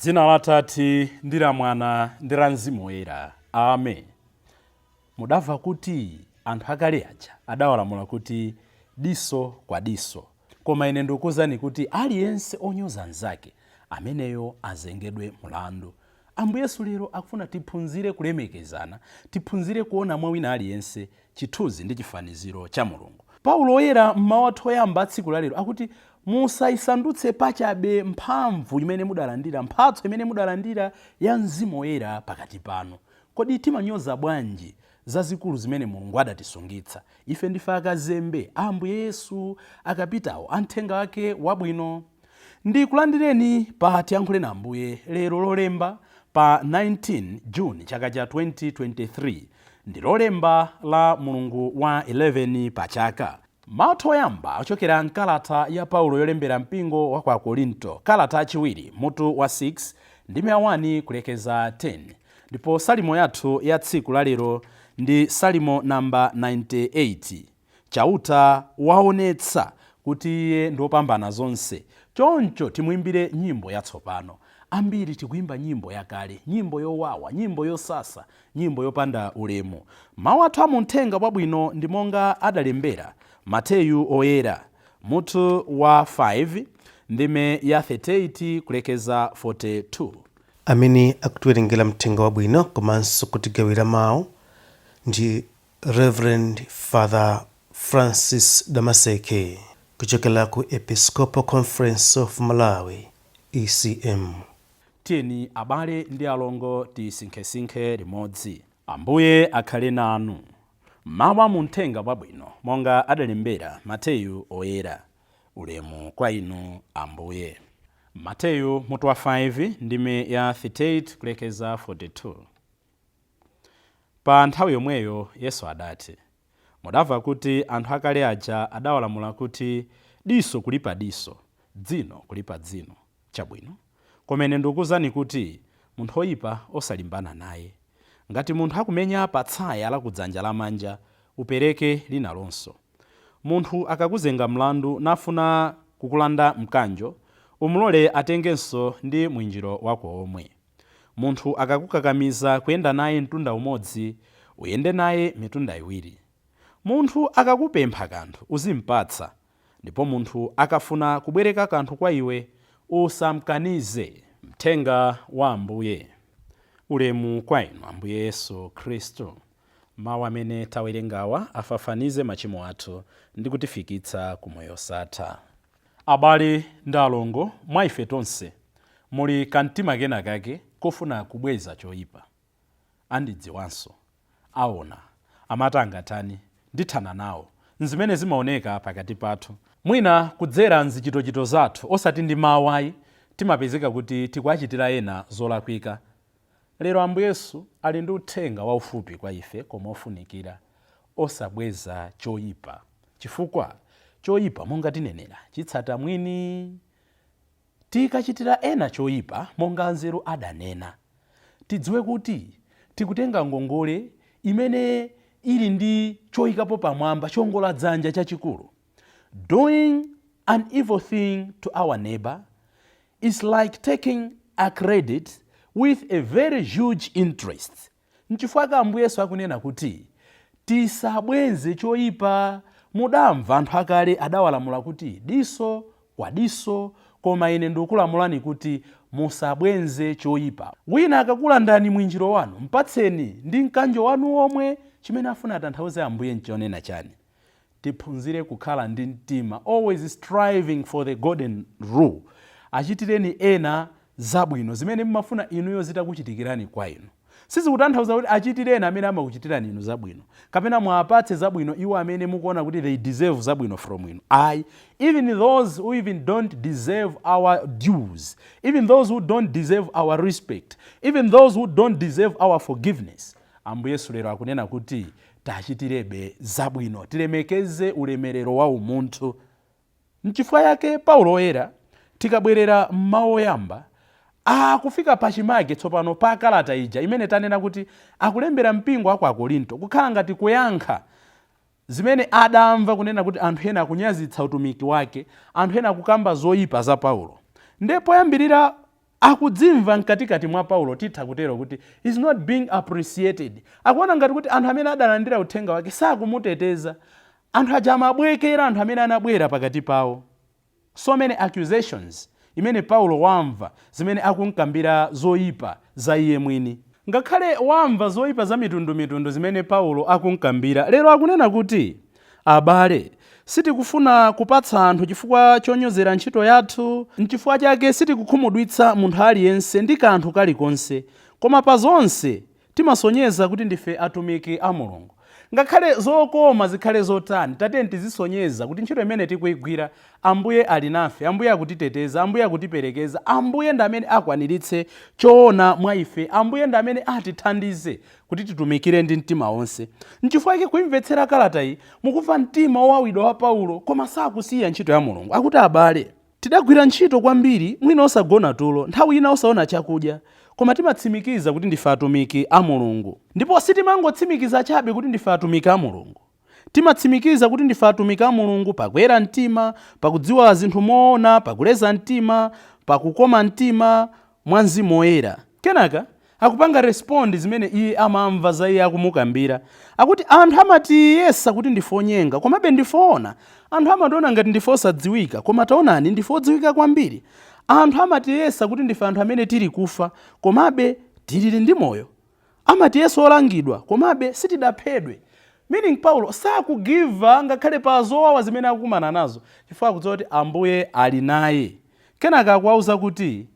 Dzina la Atate ndi la Mwana ndi la Mzimu Woyera. Amen. Mudamva kuti anthu akale aja adawalamula kuti diso kwa diso. Koma ine ndikukuwuzani kuti aliyense onyoza mnzake, ameneyo azengedwe mlandu. Ambuye Yesu lero akufuna tiphunzire kulemekezana, tiphunzire kuona mwa wina aliyense chithunzi ndi chifaniziro cha Mulungu. Paulo Woyera m'mawu athu oyamba a tsiku lalero akuti musayisandutse pachabe mphamvu imene mudalandira, mphatso imene mudalandira ya Mzimu Woyera pakati panu. Kodi timanyoza bwanji zazikulu zimene Mulungu adatisungitsa? Ife ndife akazembe a Ambuye Yesu, akapitawo a mthenga wake wabwino. Ndikulandireni pa Tiyankhule na Ambuye lero Lolemba pa 19 June chaka cha 2023. Ndi Lolemba la mulungu wa 11 pa chaka. Mawu athu oyamba ochokera mkalata ya Paulo yolembera mpingo wa ku Akorinto, kalata yachiwiri, mutu wa 6, ndime ya 1 kulekeza 10. Ndipo salimo yathu ya tsiku lalero ndi Salimo namba 98. Chauta waonetsa kuti Iye ndi wopambana zonse, choncho timuimbire nyimbo yatsopano. Ambiri tikuimba nyimbo yakale, nyimbo yowawa, nyimbo yosasa, nyimbo yopanda ulemu. Mawu athu a mu Mthenga Wabwino ndi monga adalembera Mateyu Oyera, mutu wa 5, ndime ya 38 kulekeza 42. Amene akutiwerengera Mthenga Wabwino komanso kutigawira mawu ndi Reverend Father Francis Damaseke kuchokera ku Episcopal Conference of Malawi, ECM. Tiyeni abale ndi alongo tisinkhesinkhe limodzi. Ambuye akhale nanu. Mawu a mu Mthenga Wabwino monga adalembera Mateyu Oyera. Ulemu kwa inu Ambuye. Mateyu mutu wa 5 ndime ya 38 kulekeza 42. Pa nthawi yomweyo Yesu adati, Mudamva kuti anthu akale aja adawalamula kuti, Diso kulipa diso, dzino kulipa dzino. Chabwino. Koma ine ndikukuuzani kuti munthu woipa osalimbana naye. Ngati munthu akumenya pa tsaya la kudzanja lamanja, upereke linalonso. Munthu akakuzenga mlandu nafuna kukulanda mkanjo, umlole atengenso ndi mwinjiro wako womwe. Munthu akakukakamiza kuyenda naye mtunda umodzi, uyende naye mitunda iwiri. Munthu akakupempha kanthu, uzimpatsa, ndipo munthu akafuna kubwereka kanthu kwa iwe, usamkanize. Mthenga wa Ambuye. Ulemu kwa inu, Ambuye Yesu Khristu. Mawu amene tawerengawa afafanize machimo athu ndi kutifikitsa ku moyo osatha. Abale ndi alongo, mwa ife tonse muli kamtima kena kake kofuna kubweza choipa. Andidziwanso. Aona. Amati angatani? Ndithana nawo. Nzimene zimaoneka pakati pathu. Mwina kudzera m'zichitochito zathu, osati ndi mawu ayi, timapezeka kuti tikuwachitira ena zolakwika. Lero Ambuye Yesu ali ndi uthenga waufupi kwa ife koma ofunikira, osabweza choipa. Chifukwa choipa monga tinenera chitsata mwini. Tikachitira ena choipa monga anzeru adanena, tidziwe kuti tikutenga ngongole imene ili ndi choikapo pamwamba chiongola dzanja chachikulu. Doing an evil thing to our neighbor is like taking a credit with a very huge interest. Nchifukwa chake Ambuye Yesu akunena kuti tisabwenze choipa. Mudamva anthu akale adawalamula kuti diso kwa diso, koma ine ndikukulamulani kuti musabwenze choipa. Wina akakulandani mwinjiro wanu, mpatseni ndi mkanjo wanu womwe. Chimene afuna atanthauze Ambuye nchonena chani? Tiphunzire kukhala ndi mtima always striving for the golden rule. Achitireni ena zabwino zimene mumafuna inuyo zitakuchitikirani kwa inu. Sizikutanthauza kuti achitireni amene amakuchitirani inu zabwino, kapena muwapatse zabwino iwo amene mukuona kuti they deserve zabwino from inu. Ayi, even those who even don't deserve our dues, even those who don't deserve our respect, even those who don't deserve our forgiveness, Ambuye Yesu lero akunena kuti tiachitirebe zabwino, tilemekeze ulemerero wa umunthu. Nchifukwa yake Paulo Woyera, tikabwerera m'mawu oyamba, akufika pachimake tsopano pa kalata ija imene tanena kuti akulembera mpingo wa ku Akorinto, kukhala ngati kuyankha zimene adamva kunena kuti anthu ena akunyazitsa utumiki wake, anthu ena akukamba zoyipa za Paulo. Ndiye poyambirira Akudzimva mkatikati mwa Paulo, titha kutero kuti is not being appreciated. Akuona ngati kuti anthu amene adalandira uthenga wake sakumuteteza. Anthu aja amabwekera anthu amene anabwera pakati pawo. So many accusations imene Paulo wamva, zimene akunkambira zoyipa za iye mwini. Ngakhale wamva zoyipa za mitundumitundu zimene Paulo akunkambira, lero akunena kuti, "Abale, sitikufuna kupatsa anthu chifukwa chonyozera ntchito yathu. Nchifukwa chake sitikukhumudwitsa munthu aliyense ndi kanthu kalikonse, koma pa zonse timasonyeza kuti ndife atumiki a Mulungu." Ngakhale zokoma zikhale zotani, tatiyeni tizisonyeza kuti ntchito imene tikuyigwira, Ambuye ali nafe, Ambuye akutiteteza, Ambuye akutiperekeza, Ambuye ndi amene akwaniritse choona mwa ife, Ambuye ndi amene atithandize kuti titumikire ndi mtima wonse. Nchifukwa chake kuimvetsera kalata iyi, mukumva mtima wowawidwa wa Paulo, koma sakusiya ntchito ya Mulungu. Akuti, "Abale, tidagwira ntchito kwambiri, mwina osagona tulo, nthawi ina osaona chakudya, koma timatsimikiza kuti ndife atumiki a Mulungu. Ndipo sitimangotsimikiza chabe kuti ndife atumiki a Mulungu. Timatsimikiza kuti ndife atumiki a Mulungu pakuyera mtima, pakudziwa zinthu moona, pakuleza mtima, pakukoma mtima mwa Mzimu Woyera." Kenaka akupanga respond zimene iye amamva za iye akumukambira. Akuti, "Anthu amatiyesa kuti ndife onyenga, komabe ndife oona. Anthu amationa ngati ndife osadziwika, koma taonani, ndife odziwika kwambiri. Anthu amatiyesa kuti ndife anthu amene tili kufa, komabe tilili ndi moyo. Amatiyesa olangidwa, komabe sitidaphedwe." Meaning Paulo sakugiva ngakhale pa zowawa zimene akukumana nazo, chifukwa akudziwa kuti Ambuye ali naye. Kenaka akuwauza kuti,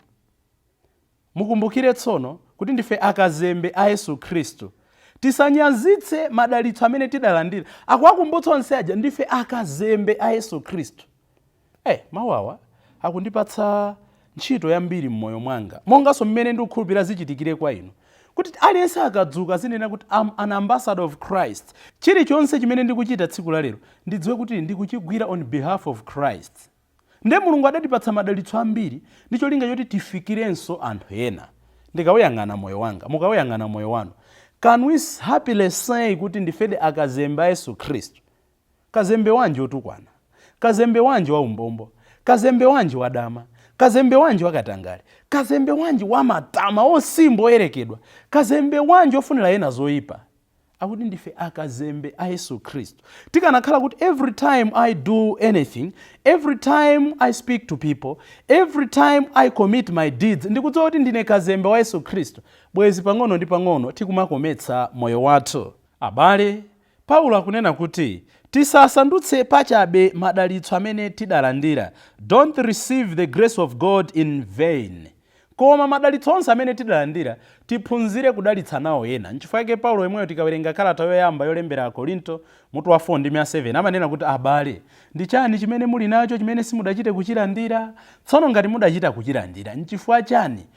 "Mukumbukire tsono kuti ndife akazembe a Yesu Khristu. Tisanyazitse madalitso amene tidalandira." Akuwakumbutsa onse aja, ndife akazembe a Yesu Khristu. Mawu awa akundipatsa ntchito yambiri m'moyo mwanga, monganso mmene ndikukhulupirira zichitikire kwa inu, kuti aliyense akadzuka azinena kuti, "Am an ambassador of Christ." Chilichonse chimene ndikuchita tsiku la lero, ndidziwe kuti ndikuchigwira on behalf of Christ. Ndiye Mulungu adatipatsa madalitso ambiri ndi cholinga choti tifikirenso anthu ena. Ndikawuyang'ana moyo wanga, mukawuyang'ana moyo wanu, can we happily say kuti ndifede akazembe a Yesu Khristu? Kazembe wanji otukwana? Kazembe wanji wa umbombo? Kazembe wanji wadama? Kazembe wanji wakatangale? Kazembe wanji wamatama osimba oyerekedwa? Kazembe wanji ofunira ena zoyipa? Akuti ndife akazembe a Yesu Khristu. Tikanakhala kuti every time I do anything, every time I speak to people, every time I commit my deeds, ndikudziwa kuti ndine kazembe wa Yesu Khristu, bwezi pang'ono ndi pang'ono tikumakometsa moyo wathu. Abale, Paulo akunena kuti tisasandutse pachabe madalitso amene tidalandira. Don't receive the grace of God in vain, koma madalitso onse amene tidalandira tiphunzire kudalitsa nawo ena. Nchifukwa chake Paulo yemweyo, tikawerenga kalata yoyamba yolembera Akorinto, mutu wa 4 ndi 7, amanena kuti, "Abale, ndi chani chimene muli nacho chimene simudachite kuchilandira? Tsono ngati mudachita kuchilandira, nchifukwa chani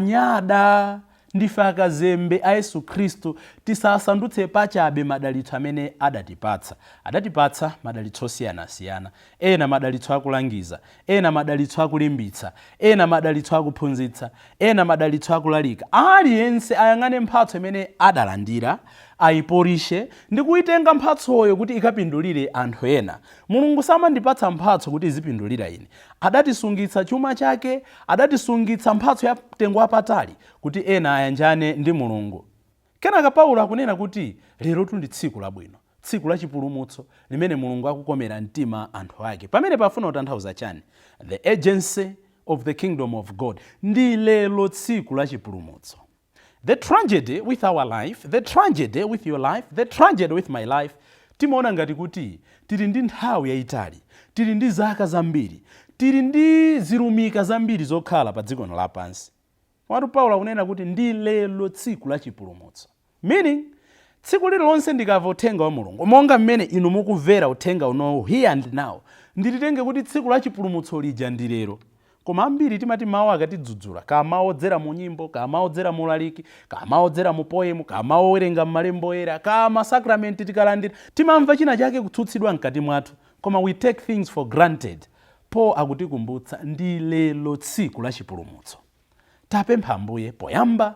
mumanyada? Ndife akazembe a Yesu Khristu. Tisasandutse pachabe madalitso amene adatipatsa." Adatipatsa madalitso osiyanasiyana: ena madalitso akulangiza, ena madalitso akulimbitsa, ena madalitso akuphunzitsa, ena madalitso akulalika. Aliyense ayang'ane mphatso imene adalandira, ayipolishe ndi kuyitenga mphatsoyo kuti ikapindulire anthu ena. Mulungu samandipatsa mphatso kuti izipindulira ine. Adatisungitsa chuma chake, adatisungitsa mphatso ya mtengo wapatali kuti ena ayanjane ndi Mulungu. Kenaka Paulo akunena kuti lerotu ndi tsiku labwino, tsiku la chipulumutso limene Mulungu akukomera mtima anthu ake. Pamene pafuna kutanthauza chani? The agency of the kingdom of God. Ndi lero tsiku la chipulumutso. The tragedy with our life, the tragedy with your life, the tragedy with my life, timaona ngati kuti tili ndi nthawi yayitali, tili ndi zaka zambiri, tili ndi zilumika zambiri zokhala pa dziko lino lapansi. Komatu Paulo akunena kuti ndi lero tsiku la chipulumutso, meaning tsiku lililonse ndikamva uthenga wa Mulungu, monga mmene inu mukumvera uthenga unowu here and now, ndilitenge kuti tsiku la chipulumutso lija ndi lero. Koma ambiri timati mawu akatidzudzula, kama odzera mu nyimbo, kama odzera mu ulaliki, kama odzera mu poem, kama owerenga m'malembo oyera, kama sakramenti tikalandira, timamva china chake kutsutsidwa mkati mwathu, koma we take things for granted. Paul akutikumbutsa, ndi lero tsiku la chipulumutso. Tapempha Ambuye poyamba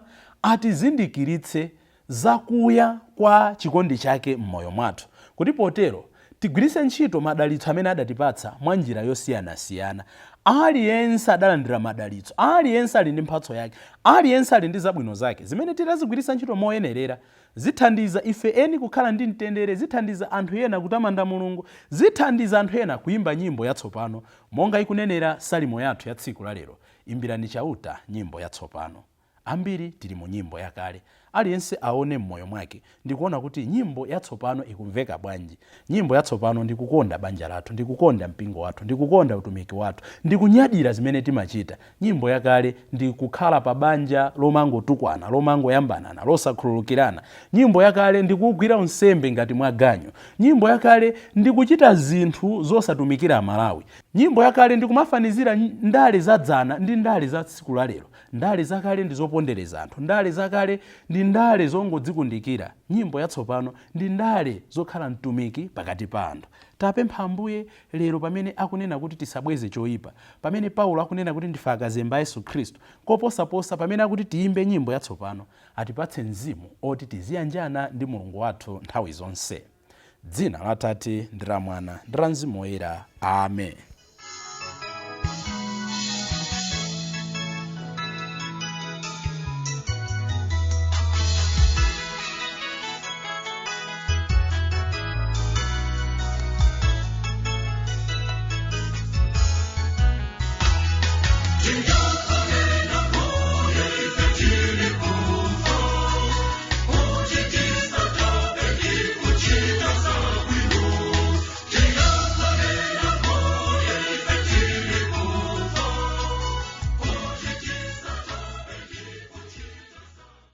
atizindikiritse zakuya kwa chikondi chake m'moyo mwathu, kuti potero Tigwiritse ntchito madalitso amene adatipatsa mwa njira yosiyanasiyana. Aliyense adalandira madalitso, aliyense ali ndi mphatso yake, aliyense ali ndi zabwino zake zimene titazigwiritsa ntchito moyenerera zithandiza ife eni kukhala ndi mtendere, zithandiza anthu ena kutamanda Mulungu, zithandiza anthu ena kuyimba nyimbo yatsopano monga ikunenera salimo yathu ya tsiku la lero: imbirani Chauta nyimbo yatsopano. Ambiri tili mu nyimbo yakale. Aliyense aone m'moyo mwake ndikuona kuti nyimbo yatsopano ikumveka bwanji. Nyimbo yatsopano ndikukonda banja lathu, ndikukonda mpingo wathu, ndikukonda utumiki wathu, ndikunyadira zimene timachita. Nyimbo yakale ndikukhala pa banja lomangotukwana, lomangoyambanana, losakhululukirana. Nyimbo yakale ndikugwira unsembe ngati mwaganyu. Nyimbo yakale ndikuchita zinthu zosatumikira Malawi. Nyimbo yakale ndikumafanizira ndale zadzana ndi ndale za tsiku la lero. Ndale zakale ndi zopondereza anthu, ndale zakale ndi ndale zongodzikundikira. Nyimbo yatsopano ndi ndale zokhala mtumiki pakati pa anthu. Tapempha Ambuye lero pamene akunena kuti tisabweze choyipa, pamene Paulo akunena kuti ndife akazembe a Yesu Khristu, koposaposa pamene akuti tiyimbe nyimbo yatsopano, atipatse mzimu oti tiziyanjana ndi Mulungu wathu nthawi zonse. Dzina la Atate ndi la Mwana ndi la Mzimu Woyera. Amen.